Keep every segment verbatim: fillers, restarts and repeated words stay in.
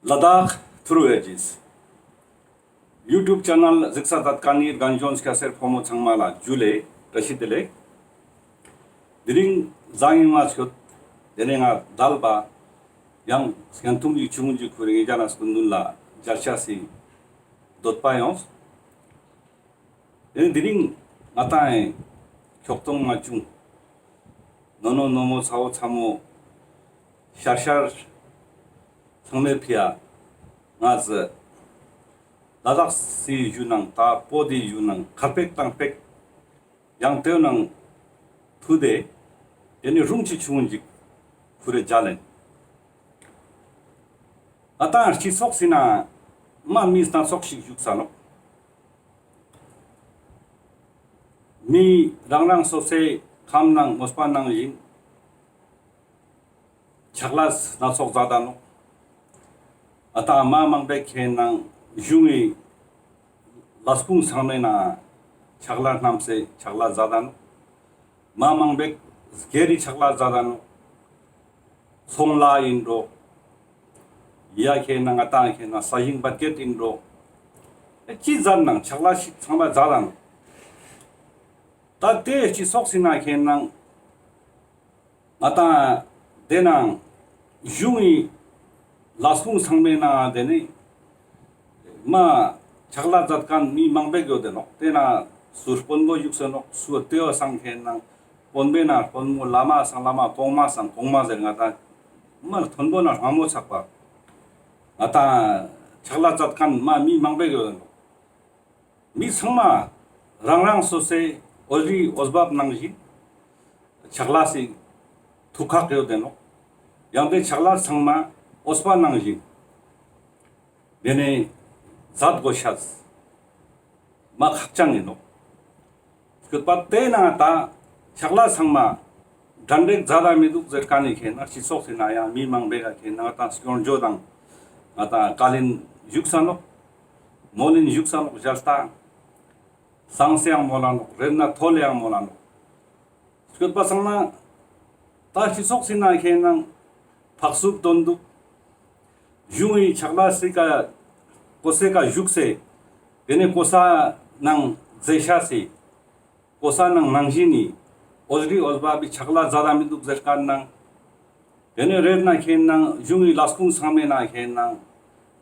ལ་དྭགས་ཐུརུ་ཨེ་ཇིས་ཡུ་ཊུབ་ཆེ་ནལ་གཟིགས་ས་མཛད་མཁན་ནི་རྒན་གཞོན་སྐྱ་སེར་ཕོ་མོ་ཚང་མ་ལ་ཇུ་ལེ་བཀྲ་ཤིས་བདེ་ལེགས། དེ་རིང་བཟང་ངན་མ་ཆོད་དེ་ནས་ང་དལ་བ་ཡང་སྐྱེན་ཐུང་གི་ཆུང་ངུན་གྱི་ཁུར་ངེ་རྒྱ་ན་སྐུ་མདུན་ལ་མཇལ་ཆ་སི་འདོད་པ་ཡོངས། དེ་ནི་དེ་རིང་ང་ཏང་ཁྱོག་ཐོང་མ་བྱུང་། ནོ་ནོ་ནོ་མོ་ཚ་བོ་ཚ་མོ་ཤར་ཤར་ཚང་མའི་ཕི་ཡ་ང་ཟི་ལ་དྭགས་སི་ཡུལ་ནང་ད་བོད་དི་ཡུལ་ནང་ཁར་པེག་དང་པེག་ཡང་དེའི་ནང་ཐུག་དེ་དེ་ནི་རུང་ཆི་ཆུང་ངུན་ཅིག་ཁུར་རེ་མཇལ་ལེན། ང་ཏང་སྤྱི་ཚོགས་སི་ནང་མ་མི་སྣ་ཚོགས་ཤིག་བཞུགས་ས་ནོག། མི་རང་རང་སོ་སོའི་ཁམས་ནང་མོས་པ་ནང་བཞིན་ཕྱག་ལས་སྣ་ཚོགས་མཛད་ད་ནོག། ཨ་ད་མ་མང་པོའི་ཁེ་ནང་གཞུང་གི་ལས་ཁུངས་ཚང་མའི་ནང་ཕྱག་ལས་རྣམས་སེ་ཕྱག་ལས་མཛད་ད་ནོག། མ་མང་པོའི་སྒེར་རི་ཕྱག་ལས་མཛད་ད་ནོག། ཚོང་ལས་ཡིན་འགྲོ། ཡ་ཁེ་ན་ང་ཏང་ཁེ་ན་ས་ཞིང་འབད་སྐྱེད་ཡིན་འགྲོ། ཨེ་ཅི་མཛད་ནང་ཕྱག་ལས་ཤིག་ཚང་མ་མཛད་ད་ནོག། ད་དེ་སྤྱི་ཚོགས་སི་ནང་ཁེ་ན་ང་ཏང་དེ་ནང་གཞུང་གི་ལས་ཁུངས་ཚང་མའི་ནང་དེ་ནི་མ་ཕྱག་ལས་མཛད་མཁན་མི་མང་པོ་ཡོད་དེ་ནོག། དེ་ན་སུ་དཔོན་པོ་བཞུགས་སེ་ནོག། སུ་ལྟེ་བ་སང་ཁེ་ན་དཔོན་པོའི་ནང་དཔོན་མོ་བླ་མ་སང་བླ་མ་གོང་མ་སང་གོང་མ་ཟེར་ང་ཏང་མ་མཐོན་པོ་ན་དམའ་མོ་ཚག་པ་ང་ཏང་ཕྱག་ལས་མཛད་མཁན་མ་མི་མང་པོ་ཡོད་དེ་ནོག། མི་ཚང་མ་རང་རང་སོ་སོའི་འོས་རིགས་འོས་བབ་ནང་བཞིན་ཕྱག་ལས་སི་ཐུགས་ཁག་ཡོད་དེ་ནོག། ཡང་དེ་ཕྱག་ལས་ཚང་མ་འོས་པ་ནང་བཞིན་དེ་ནས་མཛད་དགོས་ཤེས་མ་ཁག་ཅན་ཡིན་ནོག། སྐྱོད་པ་དེ་ན་ད་ཕྱག་ལས་ཚང་མ་གྲ་སྒྲིག་མཛད་ད་མི་འདུག་ཟེར་མཁན་ནི་ཁེ་ན་སྤྱི་ཚོགས་སི་ནང་ཡང་མི་མང་པོའི་ཁེ་ན་ད་སྐྱོན་བརྗོད་དང་ང་ཏང་བཀའ་ལན་བཞུགས་ས་ནོག། མོལ་ལན་བཞུགས་ས་ནོག། མཇལ་ལྟ་སང་སེ་ཡང་མོལ་ལ་ནོག། རེད་ན་ཐོལ་ཡང་མོལ་ལ་ནོག། སྐྱོད་པ་སང་ན་ད་སྤྱི་ཚོགས་སི་ནང་ཁེ་ན་ཕག་སུབ་དོན་འདུག། གཞུང་གི་ཕྱག་ལས་སི་ཀ་གོ་སེ་ཀ་བཞུགས་སེ་དེ་ནས་གོ་ས་ནང་མཛད་ཤེས་སི་གོ་ས་ནང་ནང་བཞིན་ནི་འོས་རིགས་འོས་བབ་བི་ཕྱག་ལས་མཛད་ད་མི་འདུག་ཟེར་མཁན་ནང་དེ་ནས་རེད་ན་ཁེ་ན་གཞུང་གི་ལས་ཁུངས་ཚང་མའི་ནང་ཁེ་ན་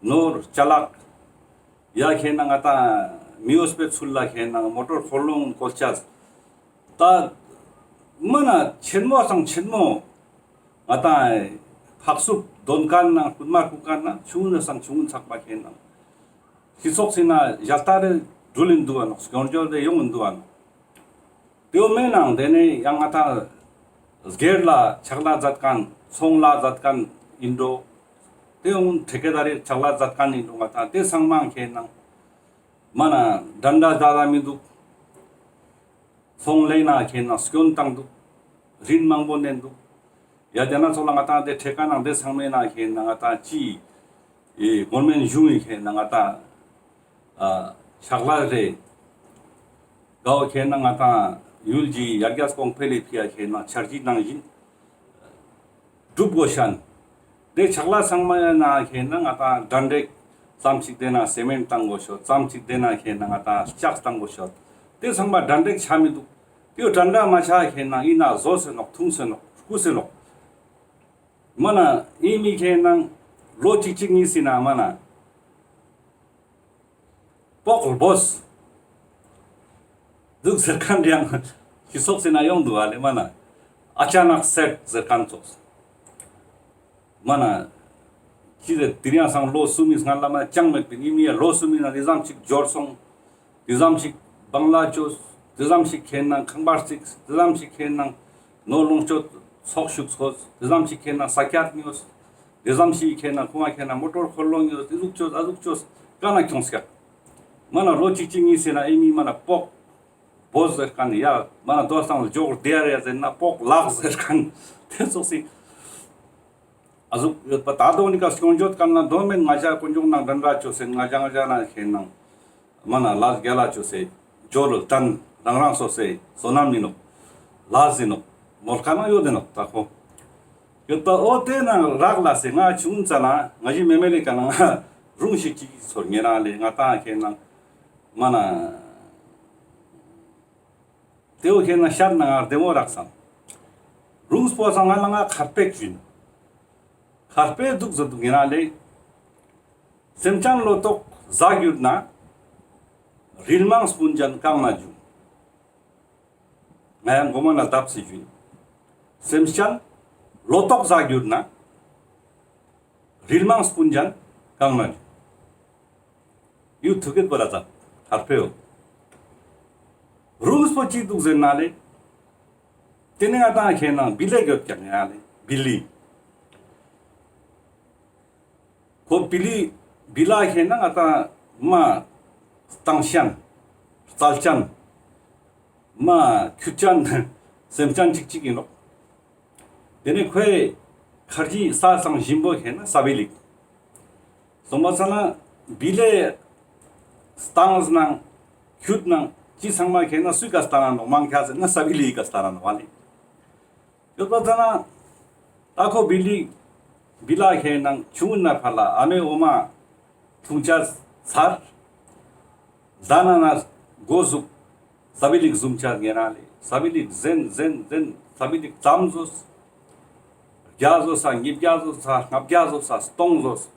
ནོར་ཅ་ལག་ཡ་ཁེ་ན་ང་ཏང་མི་འོས་པའི་ཚུལ་ལ་ཁེ་ན་མོ་ཊོར་འཁོར་ལོ་བཀོལ་ཆ་ད་མ་ན་ཆེན་མོ་སང་ཆེན་མོ་ང་ཏང་ཕག་སུབ་དོན་མཁན་ནང་རྐུན་མ་རྐུ་མཁན་ནང་ཆུང་ངུ་སང་ཆུང་ངུ་ཚག་པ་ཁེ་ན་སྤྱི་ཚོགས་སི་ནང་མཇལ་ལྟ་རེ་འགྲུལ་ཡིན་འདུག་བ་ནོག། སྐྱོན་བརྗོད་རེ་ཡོང་ཡིན་འདུག་བ་ནོག། དེའོ་མེད་ནང་དེ་ནས་ཡང་ང་ཏང་སྒེར་ལ་ཕྱག་ལས་མཛད་མཁན་ཚོང་ལས་མཛད་མཁན་ཡིན་འགྲོ། དེའོ་ཐེ་ཀེ་དར་རི་ཕྱག་ལས་མཛད་མཁན་ཡིན་འགྲོ། ང་ཏང་དེ་ཚང་མ་ཁེ་ན་མ་ན་འགྲན་ཟླ་མཛད་ད་མི་འདུག། ཚོང་ལས་ན་ཁེ་ན་སྐྱོན་བཏང་འདུག། རིན་མང་པོ་ནན་འདུག། ཡ་དེ་ན་ཚོགས་ལ་ང་ཏང་དེ་ཁྲེ་ཀ་ནང་དེ་ཚང་མའི་ནང་ཁེ་ན་ང་ཏང་ཅི་ཨེ་གོར་མེན་གཞུང་ཡི་ཁེ་ན་ང་ཏང་ཨ་ཕྱག་ལས་རེ་གའོ་ཁེ་ན་ང་ཏང་ཡུལ་གྱི་ཡར་རྒྱས་གོང་འཕེལ་ལི་ཕི་ཡ་ཁེ་ན་འཆར་གཞི་ནང་བཞིན་སྒྲུབ་དགོས་ཤན། དེ་ཕྱག་ལས་ཚང་མ་ཡ་ན་ཁེ་ན་ང་ཏང་གྲ་སྒྲིག་ཙམ་ཞིག་དེ་ན་སེ་མེན་བཏང་དགོས་ཤོག། ཙམ་ཞིག་དེ་ན་ཁེ་ན་ང་ཏང་ལྕགས་བཏང་དགོས་ཤོག། དེ་ཚང་མ་གྲ་སྒྲིག་ཆ་མི་འདུག། དེ་གྲ་སྒྲིག་མ་ཆ་ཁེ་ན་ཡིན་ན་བཟོ་སེ་ནོག། ཐུང་སེ་ནོག། རྐུ་སེ་ནོག། མ་ན་ཡིན་མི་ཁེ་ན་ལོ་གཅིག་གཅིག་གཉིས་སི་ན་མ་ན་པོག་བོས་འདུག་ཟེར་མཁན་ཡང་སྤྱི་ཚོགས་སི་ན་ཡོང་འདུག་ཨ་ལེ། མ་ན་ཨ་ཅ་ནག་སེད་ཟེར་མཁན་ཚོགས། མ་ན་ཅི་ཟེར་དེ་རིང་སང་ལོ་གསུམ་མི་སྔན་ལ་མ་ཅང་མེད་པའི་ནི་མི་ཡ་ལོ་གསུམ་མི་ན་དེ་ཙམ་ཞིག་འབྱོར་སོང་། དེ་ཙམ་ཞིག་བང་ལ་བཅོས། དེ་ཙམ་ཞིག་ཁེ་ན་ཁང་པ་བརྩིགས། དེ་ཙམ་ཞིག་ཁེ་ན་ནོར་ལོངས་སྤྱོད་ཚོགས་ཞུགས་ཚོགས། དེ་ཙམ་ཞིག་ཁེ་ན་ས་ཀྱད་ཉོས། དེ་ཙམ་ཞིག་ཁེ་ན་ཁོང་ཁེ་ན་མོ་ཊོར་འཁོར་ལོ་ཉོས། དེ་ཟུག་བཅོས་ཨ་ཟུག་བཅོས་ག་ན་ཁྱོངས་ཀྱག། མ་ན་ལོ་གཅིག་གཅིག་གཉིས་སི་ན་ཨེ་མི་མ་ན་པོག་བོས་ཟེར་མཁན་ཡ་མ་ན་དོ་སང་ལ་འཇོག་བདེ་ཡ་རེ་ཟེར་ན་པོག་ལག་ཟེར་མཁན་དེ་ཚོགས་སི། ཨ་ཟུག་ཡོད་པ་ད་དོ་ནི་ཀ་སྐྱོན་བརྗོད་གང་ན་དོ་མེད། ང་ཞ་དཀོན་མཆོག་ནང་འདྲ་འདྲ་བཅོས་སེ་ང་ཞ་ང་ཞ་ན་ཁེ་ནང་མ་ན་ལས་རྒྱལ་ལ་བཅོས་སེ་འབྱོར་ལ་བཏང་། རང་རང་སོ་སེ་བསོད་ནམས་མི་ནོག། ལས་ཟིན་ནོག། མོལ་ཁ་ན་ཡོད་དེ་ནོག་ད་ཁོ། ཡོད་པ་འོ་དེ་ནང་རག་ལས་སེ་ང་ཆུང་ཙ་ན་ང་ཞི་མེ་མེ་ལེ་ཀ་ནང་རུང་ཞིག་ཅིག་ཚོར་ཉེ་རང་ལེ་ང་ཏང་ཁེ་ནང་མ་ན། དེའོ་ཁེ་ན་ཤར་ན་ང་བདེ་མོ་རག་སམ། རུང་སྤོ་སང་ང་ལ་ང་ཁར་པེག་ཅུན། ཁར་པེ་དུག་ཟེར་དུག་ཉེ་རང་ལེ། སེམས་ཅན་ལོ་ཏོག་ཟ་གྱུར་ན། རིལ་མང་སྤུན་ཅན་གང་ན་འབྱུང་། ང་ཡང་མགོ་མ་ན་བརྡབ་སེ་ཞུ་ཡིན། སེམས་ཅན་ལོ་ཏོག་ཟ་གྱུར་ན། རིལ་མང་སྤུན་ཅན་གང་ན་འབྱུང་། ཡུ་ཐུག་གེད་པ་ར་ཙ་ཐར་ཕེའོ། རུང་སྤོ་ཅི་དུག་ཟེར་ན་ལེ། དེ་ནེ་ང་ཏང་ཁེ་ན་བི་ལེ་གྱོད་ཀྱག་ཡ་ལེ་བི་ལི། ཁོ་བི་ལི་བི་ལ་ཁེ་ན་ང་ཏང་མ་སྟང་ཅན་རྩལ་ཅན་མ་ཁྱུད་ཅན་སེམས་ཅན་ཅིག་ཅིག་ཡིན་ནོག། དེ་ནེ་ཁོའི་ཁར་ཇི་ས་སང་ཞིམ་པོ་ཁེ་ན་ས་བི་ལིག། སོང་པ་ས་ན་བི་ལེ་སྟངས་ནང་ཁྱུད་ནང་ཅི་ཚང་མ་ཁེ་ན་སུའི་ཀ་སྟ་ན་ནོག་མང་ཁྱ་ཟེར་ན་ས་བི་ལིག་ག་སྟ་ན་ནོག་བ་ལེ། ཡོད་པ་ཙ་ན་ད་ཁོ་བི་ལི་བི་ལ་ཁེ་ནང་ཆུང་ངུན་ན་ཕར་ལ་ཨ་མའི་འོ་མ་འཐུང་ཅ་ཚར། ད་ན་ན་མགོ་ཟུག་ས་བི་ལིག་ཟུམ་ཅ་ཉེ་རང་ལེ། ས་བི་ལིག་ཟེན་ཟེན་ཟེན་ས་བི་ལིག་ཙམ་ཟོས། བརྒྱ་ཟོས་ས་ཉིས་བརྒྱ་ཟོས་ས་ལྔ་བརྒྱ་ཟོས་ས་སྟོང་ཟོས།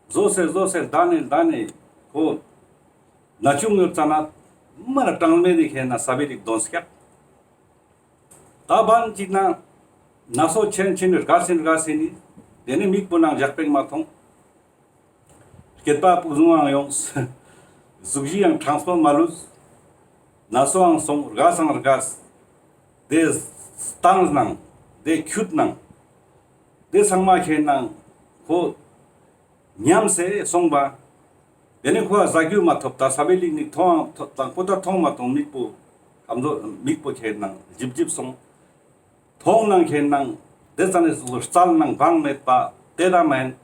ཟོས་སེ་ཟོས་སེ་ད་ནེ་ད་ནེ་ཁོ་ན་ཆུང་ཡོད་ཙ་ན་མ་ན་གྲངས་མེད་དེ་ཁེ་ན་ས་བི་ལིག་དོན་སྐྱག། ད་བན་ཅིག་ན་ན་སོ་ཆེན་ཆེན་རྒ་སིན་རྒ་སིན་ནི་དེ་ནེ་མིག་པོ་ནང་ཞག་པེག་མ་མཐོང་། སྐེད་པ་སྤུ་ཟུང་ཡང་ཡོངས། གཟུགས་གཞི་ཡང་ཁྲང་སྤང་མ་ལུས། ན་སོའང་སོང་རྒ་སང་རྒ། དེ་སྟངས་ནང་དེ་ཁྱུད་ནང་དེ་ཚང་མ་ཁེ་ནང་ཁོ་ཉམས་སེ་སོང་པ། དེ་ནེ་ཁོ་ཟ་རྒྱུ་མ་ཐོབ་ད་ས་བི་ལིག་ནི་མཐོང་དང་པོ་ད་མཐོང་མ་མཐོང་མིག་པོ་ཨམ་ཟོ་མིག་པོ་ཁེ་ནང་ལྗིབ་ལྗིབ་སོང་། མཐོང་ནང་ཁེ་ནང་དེ་ཙ་ནེ་སོགས་རྩལ་ནང་བང་མེད་པ་དེ་ད་མེན།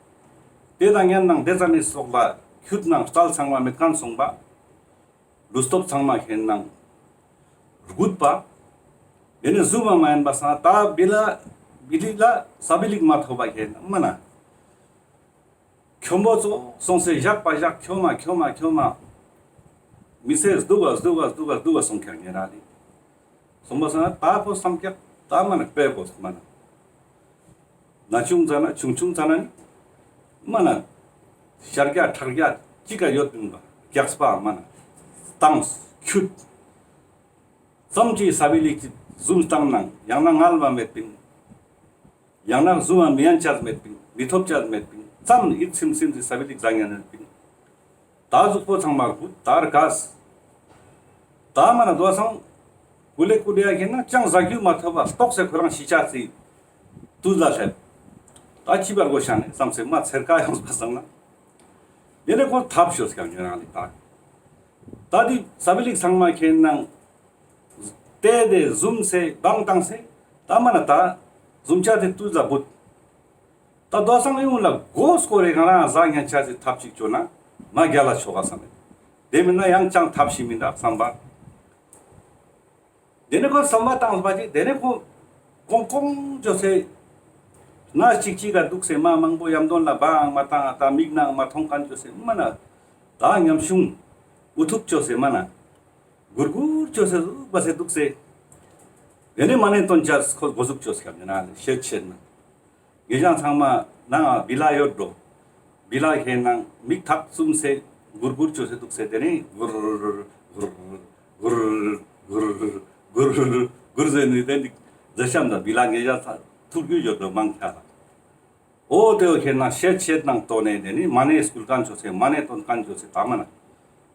དེ་ད་ཉན་ནང་དེ་ཙ་ནེ་སོགས་ལ་ཁྱུད་ནང་རྩལ་ཚང་མ་མེད་ཁན་སོང་པ། ལུས་སྟོབས་ཚང་མ་ཁེ་ནང་རྒུད་པ། དེ་ནེ་ཟུམ་མ་མ་ཡིན་པ་སང་ད་བི་ལ་བི་ལི་ལ་ས་བི་ལིག་མ་ཐོབ་པ་ཁེ་ནང་མ་ན། ཁྱོམ་པོ་ཙོགས་སོང་སེ་ཞག་པ་ཞག་ཁྱོ་མ་ཁྱོ་མ་ཁྱོ་མ། མི་ཚེ་སྡུག་ག་སྡུག་ག་སྡུག་ག་སྡུག་ག་སོང་ཁྱག་ཉེ་རང་ལེ། སོང་པ་སང་ད་པོ་སམ་ཁྱག་ད་མ་ན་དཔེ་པོ་མ་ན། ན་ཆུང་ཙ་ན་ཆུང་ཆུང་ཙ་ན་ནི་མ་ན་ཤར་རྒྱ་ཁྲག་རྒྱ་ཅི་ག་ཡོད་པིན་པ་རྒྱགས་པ་མ་ན་སྟངས་ཁྱུད། ཙམ་ཅིག་ས་བི་ལིག་ཅིག་ཟུམ་སྟངས་ནང་ཡང་ན་ངལ་བ་མེད་པིན། ཡང་ན་ཟུམ་མ་མི་ཡན་ཅས་མེད་པིན་མི་ཐོབ་ཅས་མེད་པིན་ཙམ་ཡིད་ཚིམ་ཚིམ་ཅིག་ས་བི་ལིག་ཟ་ཉན་མེད་པིན། ད་གཟུགས་པོ་ཚང་མ་རྒུད་ད་རྒས། ད་མ་ན་དོ་སང་ཀུ་ལེ་ཀུ་ལེ་ཡ་ཁེ་ན་ཅང་ཟ་རྒྱུ་མ་ཐོབ་པ་ལྟོགས་སེ་ཁོ་རང་ཤི་ཆ་ཅིག་དུས་ལ་སླེབས། ད་ཅི་བར་གོ་ཤ་ནེ་བསམ་སེ་མ་ཚེར་ཀ་ཡོངས་པ་སང་ན། དེ་ནེ་ཁོ་ཐབས་ཤོད་ཀྱང་ཉོན་རང་ལེ་ད། ད་དེ་ས་བི་ལིག་ཚང་མ་ཁེ་ནང་དེ་དེ་ཟུམ་སེ་བང་བཏང་སེ་ད་མ་ན་ད་ཟུམ་ཆ་དེ་དུས་ལ་བུད། ད་དོ་སང་ཡོང་ལ་མགོ་སྐོར་རེ་ང་རང་ཟ་ཉན་ཆ་ཅིག་ཐབས་ཅིག་ཅོ་ན་མ་རྒྱལ་ལ་ཆོག་ག་བསམ་མེད། དེ་མིན་ན་ཡང་ཅང་ཐབས་ཤིག་མིན་ད་བསམ་པ། དེ་ནེ་ཁོ་བསམ་པ་བཏང་པ་ཅིག་དེ་ནེ་ཁོ་ཀོང་ཀོང་ཅོ་སེ་ན་ཅིག་ཅིག་ག་འདུག་སེ་མ་མང་པོ་ཡམ་དོན་ལ་བང་མ་བཏང་ད་མིག་ནང་མ་མཐོང་ཁན་ཅོ་སེ་མ་ན་ད་ཉམ་ཆུང་འུ་ཐུག་ཅོ་སེ་མ་ན་གུར་གུར་ཅོ་སེ་ཟུག་པ་སེ་འདུག་སེ། དེ་ནེ་མ་ནེ་དོན་ཅས་ཁོ་མགོ་ཟུག་ཅོ་སེ་ཁ་ནེ་ན་ཤེད་ཤེད་ན། ངེ་ཅང་ཚང་མ་ནང་བི་ལ་ཡོད་འགྲོ། བི་ལ་ཁེ་ནང་མིག་ཐག་བཙུམ་སེ་གུར་གུར་ཅོ་སེ་འདུག་སེ་དེ་ནེ་གུར་གུར་གུར་གུར་གུར་ཟེར་ནི་དེ་ནི་ཟེར་ཤམ་ད་བི་ལ་ངེ་ཅང་ཚ་ཐུག་རྒྱུ་ཡོད་འགྲོ་མང་ཁ་ལ། འོ་དེ་བོ་ཁེ་ནང་ཤེད་ཤེད་ནང་ཏོ་ནེ་དེ་ནི་མ་ནེ་སྐུལ་ཁན་ཅོ་སེ་མ་ནེ་དོན་ཁན་ཅོ་སེ་ད་མ་ན་